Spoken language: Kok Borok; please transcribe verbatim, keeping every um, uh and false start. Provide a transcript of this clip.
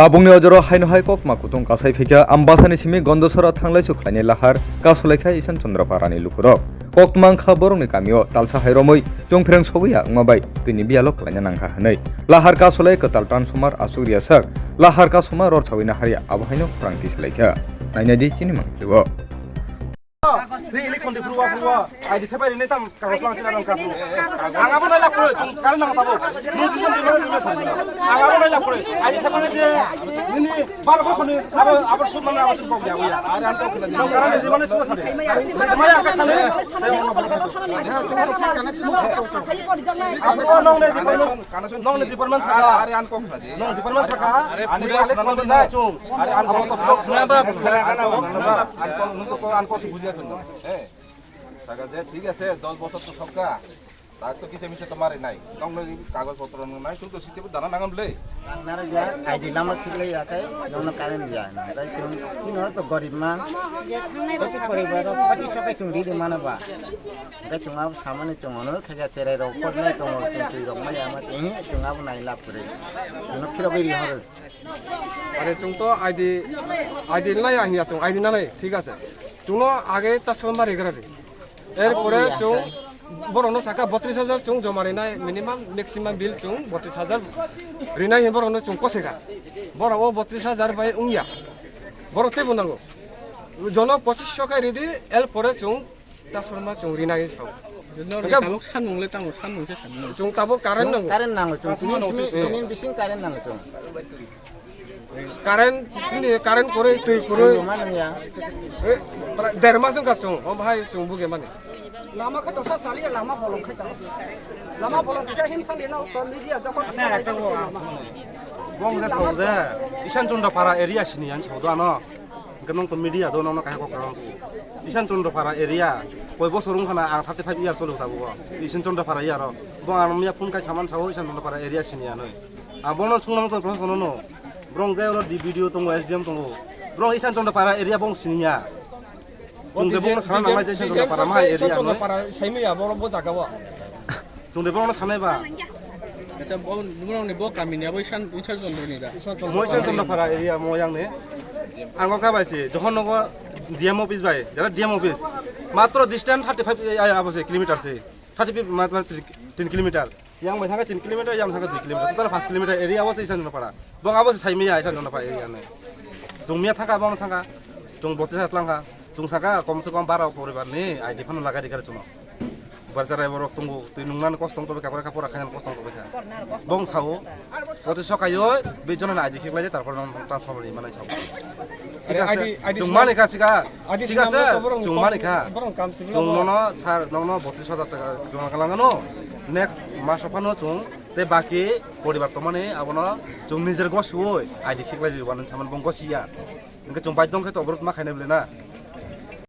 Tabukni ojoro haino hai kokma kutung kasai phaikha Ambasani simi Gondosora thanglaisu khlainai lahar kasulaikha Isan Chandra Parani lukurok. Kokma wngkha borokni kamio talsa hai romwi chongphreng sobwi ya wngma bai twini biyalo klaina nangkha hwnwi lahar kasulai kwtal transformer aswk riyasak lahar kasuma ror sawi naharya abo haino khorang tisalaikha. Nainai di chini mangpilio. Re election de phuruwa phuruwa, I D thepai rene tam kagos lang sina lang kapu. Ang abo nai lakpure, chung kare nang tabo. Nung chung di mana dulu sa. Ang abo nai lakpure, I D thepai rene, nini bar bosoni abo abo sud mana abo sud kok ya. Nung kare di mana sud sa. Maya ka khale. Abo nong ne department, nong ne department sa. Are an kok na di. Nong department sa ka. Ani election na chung. Are an kok na ba. An kok nung ko an kok bujiya tun. Eh. Saka je, thik ase, dos bosor to sokka. Tak to kisa misa to mari nai. Tong no kagoj potro no nai, tu to site dana nangam le. Ang nara ja, I D lama thik le ya kai, nono current ya. Kai tum, ino to gorib man. Pati poribar, pati sokai tum ridi mana ba. Kai tum ab samani tum ono, khaja tere ro, pot nai tum, tum tui ro, maya ma, tum, tum ab nai lap kore. Ono phiro giri horo. Are chwng to I D, I D nai ya hiya chwng, I D nanai, thik ase. Chwngno age ta sal mari gra di. Er pore chwng borokno saka botris hajar chwng joma rinai, minimum, maximum bill chwng botris hajar rinai hin borokno chwng kose kha. Borok o botris hajar bai wngya. Borok teibo nango. Jono pochis so khe ridi, er pore chwng Transformer chwng rinai sao. Norok hwnkhe tabuk sanmung le tamo, sanmung se sanmung. Chwng tabuk current nango. Current nango chwng. Tini simi, tini bising current nango chwng. Current, sini current kwrwi, twi kwrwi. Twi ma nangya. Eh, pra-, der mas wngkha chwng. O bahai chwng buge mani. Lama khe dosa sali, lama bolong khe ta. Lama bolong kisa hin thang de no, to media jokon. Acha, ekta bo. Bong je sao je. Isan Chundra Para area sini yan sao do ano. Hwnkhe nwng to media do, nwngno kaisa kok kwrwng. Isan Chandra Para area, koi bosor wngkha na ang thirty five years cholo tabuk o. Isan Chandra Para area ro. Bo ang miya phone khai saman sao Isan Chandra Para area sini anoi. Ang bono sungna mung tong proshasano no. Brong jai oro D P D O tongo, S D M tongo. Brong Isan Chandra Para area bong siniya. Chwng de bongno sana nangmai je Isan Chandra Para ma area Isan Chandra anoi. Para saimaya boro bo jaga o. Chwng de bono sanai ba. Acha, bo, norokni bo kamini abo Isan, Isan Chandra ni da. Moi Isan Chandra Para area mo yang ni. Ang kha bai se, jokhon nogo D M office bai, jara D M office. Matro distance thirty five, ai, abo se, kilometer se. Thirty five, mat-, mat-, tin kilometer. Yang bai thangka tin kilometer, yang thangka dui kilometer. Total five kilometer area abo se Isan Chandra Para. Bong abo se saimaya Isan Chandra Para area ni. Chwng miya thangka, bong thangka. Chwng botris hajar lang kha. Chwng saka kom se kom bara poribar ni I D phano lagai rikha chwngno. Barsa rai borok tongo, twi nungnan kosto wng tongkha, kapra kapra khaina kosto wng tongkha. Bong sao, botris sokayo, bi jonani I D khiklai je, tarpor nang transfer ni manai sao. Thik ase? I D, I D chwng mani kha sika. I D thik ase? Chwng mani kha. Borok kam sibila chwng mo. Nono sir, nongno botris hajar taka joma kalangano. Next mas phano chwng te baki poribar tongmani abono chwng nijer gosioi I D khiklai je, wani saman bong gosia. Hwnkhe chwng baidhong khe to oborok ma khainai bwle na.